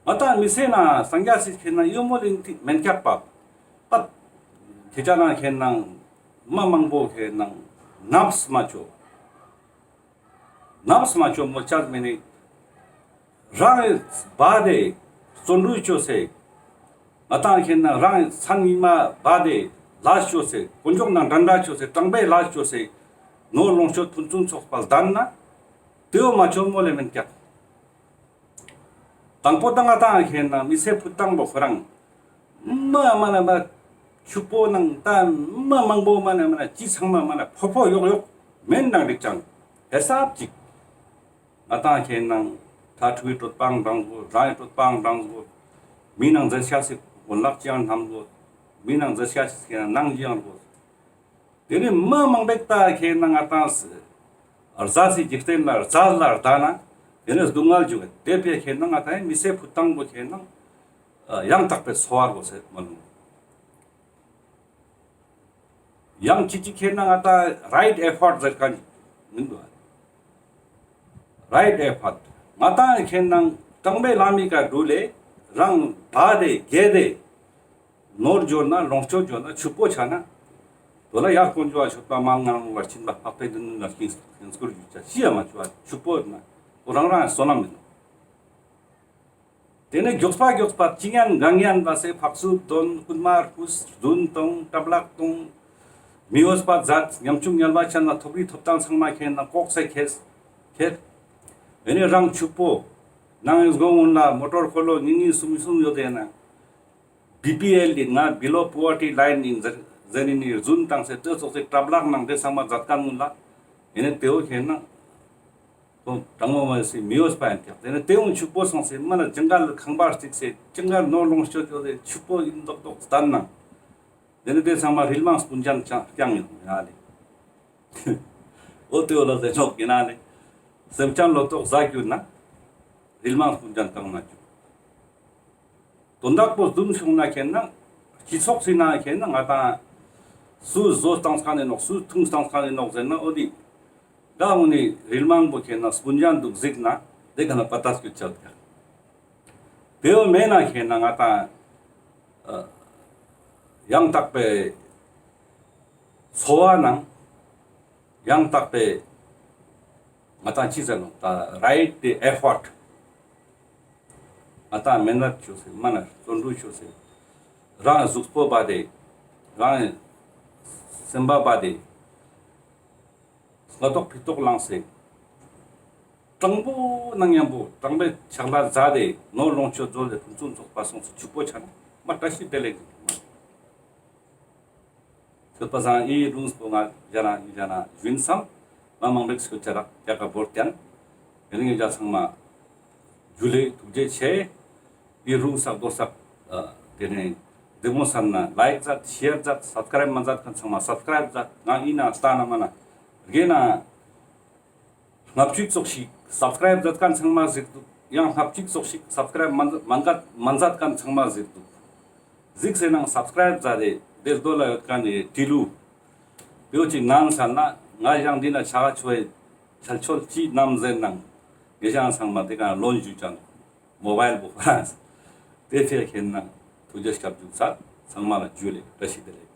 ང་ཏང་མི་ཚེ་ན་སངས་རྒྱས་སི་ཁེ་ནང་ཡོད་མོ་ལིན་ཏི་མེན་ཁྱག་པ། པ། ཁེ་ཅག་ན་ཁེ་ནང་མ་མང་པོ་ཁེ་ནང་ནབས་མ་ཆོ། ནབས་མ་ཆོ་མོ་ཆག་མེ་ནི། རང་བ་དེ་བརྩོན་འགྲུས་ཅོས་སེ། ང་ཏང་ཁེ་ན་རང་མཚན་ཉིད་མ་བ་དེ་ ལས་ཅོས་སེ་དཀོན་མཆོག་ནང་འདྲན་འདྲ་ཅོས་སེ་དྲང་པའི་ལས་ཅོས་སེ་ནོར་ལོངས་སྤྱོད་ཕུན་སུམ་ཚོགས་པ་ལྡན་ན་དེའོ་མ་ཆོ་མོ་ལེ་མེན་ཀྱག། དང་པོ་དང་ང་ཏང་ཁེ་ནང་མི་ཚེ་ཕུད་དང་པོ་ཁོ་རང་མ་མ་ན་མ་ཆུ་པོ་ནང་ད་མ་མང་པོ་མ་ན་མ་ན་ཅི་ཚང་མ་མ་ན་ཕོ་ཕོ་ཡོག་ཡོག་མེན་ནང་འགྲིག་ཅང་ཧེ་སབ་ཅིག། ང་ཏང་ཁེ་ནང་ཐ་ཕྲུ་གུའི་གྲོད་པའང་འགྲངས་གོ། རང་གི་གྲོད་པའང་འགྲངས་གོ། མི་ནང་མཛེས་ཤ་ཞིག་གོན་ལག་ཅིའང་ཐམ་གོ། མི་ནང་མཛེས་ཤ་ཞིག་ཁེ་ནང་ནང་ཅིའང་གོ། དེ་ནི་མ་མང་པོ་ད་ཁེ་ནང་ང་ཏང་རྫས་སི་འཇིག་རྟེན་ལ་རྫས་ལ་ལྡན་ན་དེ་ནི་སྡུག་བསྔལ་འཇུག་གི། དེ་ཕི་ཁེ་ནང་ང་ཏང་མི་ཚེ་ཕུད་དང་པོ་ཁེ་ནང་ཡང་དག་པའི་འཚོ་བ་དགོས་སེ་མ་ལུང་། ཡང་ཅི་ཅི་ཁེ་ནང་ང་ཏང་རའིཊ་ཨེ་ཕོརཊ་ཟེར་མཁན་མིན་འདུག་ཨ། རའིཊ་ཨེ་ཕོརཊ། ང་ཏང་ཁེ་ནང་དྲང་པའི་ལམ་མི་ཀ་འགྲུལ་ལེ་རང་བ་དེ་རྒྱལ་དེ་ནོར་འབྱོར་ན་ལོངས་སྤྱོད་འབྱོར་ན་ཕྱུག་པོ་ཆ་ན་དོ་ལ་ཡར་དཀོན་མཆོག་མཆོད་པ་མར་ངན་སློང་ལ་སྦྱིན་པ་འཕགས་པའི་མདུན་ལ་ཞིང་སྐོར་ཞུ་ཆ་ཤི་ཡ་མ་ཆུ་བ་ཕྱུག་པོ་ན་ཁོ་རང་རང་བསོད་ནམས་མིན་ནོ། དེ་ནས་མགྱོགས་པ་མགྱོགས་པ་ཅི་ཉན་གང་ཉན་པ་སེ་ཕག་སུབ་དོན་རྐུན་མ་རྐུས་རྫུན་གཏོང་གྲབས་ལག་གཏོང་མི་འོས་པ་མཛད། ཉམ་ཆུང་ངལ་བ་ཅན་ལ་ཐོབ་རི་ཐོབ་ཐང་ཚང་མ་ཁེ་ནང་ལྐོག་སེ་ཁྱེར་ཁྱེར། དེ་ནས་རང་ཕྱུག་པོ་ནང་ཡོད་སྒོ་ངུན་ལ་མོ་ཊོར་འཁོར་ལོ་གཉིས་གཉིས་གསུམ་གསུམ་ཡོད་དེ་ན་བི་པི་ཨེལ་ཡིན་ན་བི་ལོ་པོ་ཝར་ཊི་ལའིན་ཡིན་ཟེར་ཟེར་ནི་རྫུན་བཏང་སེ་ཏེ་ཙོགས་སེ་གྲབས་ལག་ནང་དེ་ཚང་མ་མཛད་མཁན་ངུན་ལ་དེ་ནས་དེའོ་ཁེ་ནང་དྲང་མོ་མ་སི་མི་འོས་པ་ཡིན་ཀྱག། དེ་ནས་དེ་འུ་ཕྱུག་པོ་སོང་སེ་མ་ན་ཇིང་གལ་ཁང་པ་རྩིགས་སེ་ཇིང་གལ་ནོར་ལོངས་སྤྱོད་ཡོད་དེ་ཕྱུག་པོ་ཡིན་མདོག་མདོག་བསྟན་ན་དེ་ནས་དེ་ཚང་མ་རིལ་མང་སྤུན་ཅན་ཅང་རྐྱང་ཡོང་ཡ་ལེ། འོ་དེ་འོ་ལ་ཟེར་ཆོག་ཡིན་ན་ལེ། སེམས་ཅན་ལོ་ཏོག་ཟ་གྱུར་ན་རིལ་མང་སྤུན་ཅན་གང་ན་གྱུར། དོན་དག་པོ་རྫུན་བྱུང་ན་ཁེ་ནང་སྤྱི་ཚོགས་སི་ནང་ཁེ་ནང་ང་ཏང་སུ་བཟོ་བཏང་མཁན་ནི་ནོག་སུ་འཐུང་བཏང་མཁན་ནི་ནོག་ཟེར་ན་འོ་དེ་ད་འོ་ནི་རིལ་མང་པོ་ཁེ་ནང་སྤུན་ཅན་འདུག་གཟིགས་ན་དེ་ག་ན་པ་ཏ་སྐྱུད་ཆ་ཀྱག། དེའོ་མེད་ན་ཁེ་ནང་ང་ཏང་ཡང་དག་པའི་འཚོ་བ་ནང་ཡང་དག་པའི་ང་ཏང་ཅི་ཟེར་ནོག་ད་རའིཊ་ཨེ་ཕོརཊ། ང་ཏང་མེ་ནད་ཅོས་སེ་མ་ན་བརྩོན་འགྲུས་ཅོས་སེ་རང་གཟུགས་པོ་བ་དེ་རང་སེམས་པ་བ་དེ་སྔ་ཏོག་ཕི་ཏོག་ལངས་སེ་དྲང་པོ་ནང་མཉམ་པོ་དྲང་པའི་ཕྱག་ལས་མཛད་དེ་ནོར་ལོངས་སྤྱོད་རྫོགས་ཏེ་ཕུན་སུམ་ཚོགས་པ་སོང་སེ་ཕྱུག་པོ་ཆ་ན་མ་བཀྲ་ཤིས་བདེ་ལེགས་ཟེར་ནོག། ཤོད་པ་སང་ཨི་རུང་སྤོ་ང་ཡ་ན་ཡ་ན་ཞུན་སམ་མ་མང་རིགས་ཤོད་ཆ་རག་རྒྱ་གར་བོར་ཀྱང་ཡ་ན་ཡ་ཚང་མ་ཇུ་ལེ་ཐུགས་རྗེ་ཆེ། ཨི་རུང་སག་རྡོ་སག་དེ་ནས་བདེ་མོ་སམ་ན་ལའིཀ་མཛད་ཤེར་མཛད་སབ་སི་ཀ་རེབ་མ་མཛད་མཁན་ཚང་མ་སབ་སི་ཀ་རེབ་མཛད། ང་ཨི་ན་ལྟ་ན་མ་ན་རྒྱ་ན། ལྔ་བཅུ་ཙོགས་ཤིག་སབ་སི་ཀ་རེབ་མཛད་མཁན་ཚང་མ་གཟིགས་འདུག། ཡང་ལྔ་བཅུ་ཙོགས་ཤིག་སབ་སི་ཀ་རེབ་མ་མཛད་མཁན་ཚང་མ་གཟིགས་འདུག། གཟིགས་སེ་ནང་སབ་སི་ཀ་རེབ་མཛད་དེ་དེ་རྡོ་ལ་ཡོད་མཁན་ནི་ཏི་ལུ་བེའུ་ཅིག་ནང་ས་ན་ང་ཡང་འདི་ན་ཆ་ག་ཆོས་ཆལ་ཆོལ་ཅི་ནམ་ཟེར་ནང་ངེ་ཞང་ཚང་མ་དེ་ག་ལོན་ཞུ་ཅང་མོ་བའིལ་བོ་ཧ་དེ་ཚེ་ཁེན་ན་ཐུགས་རྗེ་སྐྱབས་འཇུག་ཚར། ཚང་མ་ལ་ཇུ་ལེ་བཀྲ་ཤིས་བདེ་ལེགས།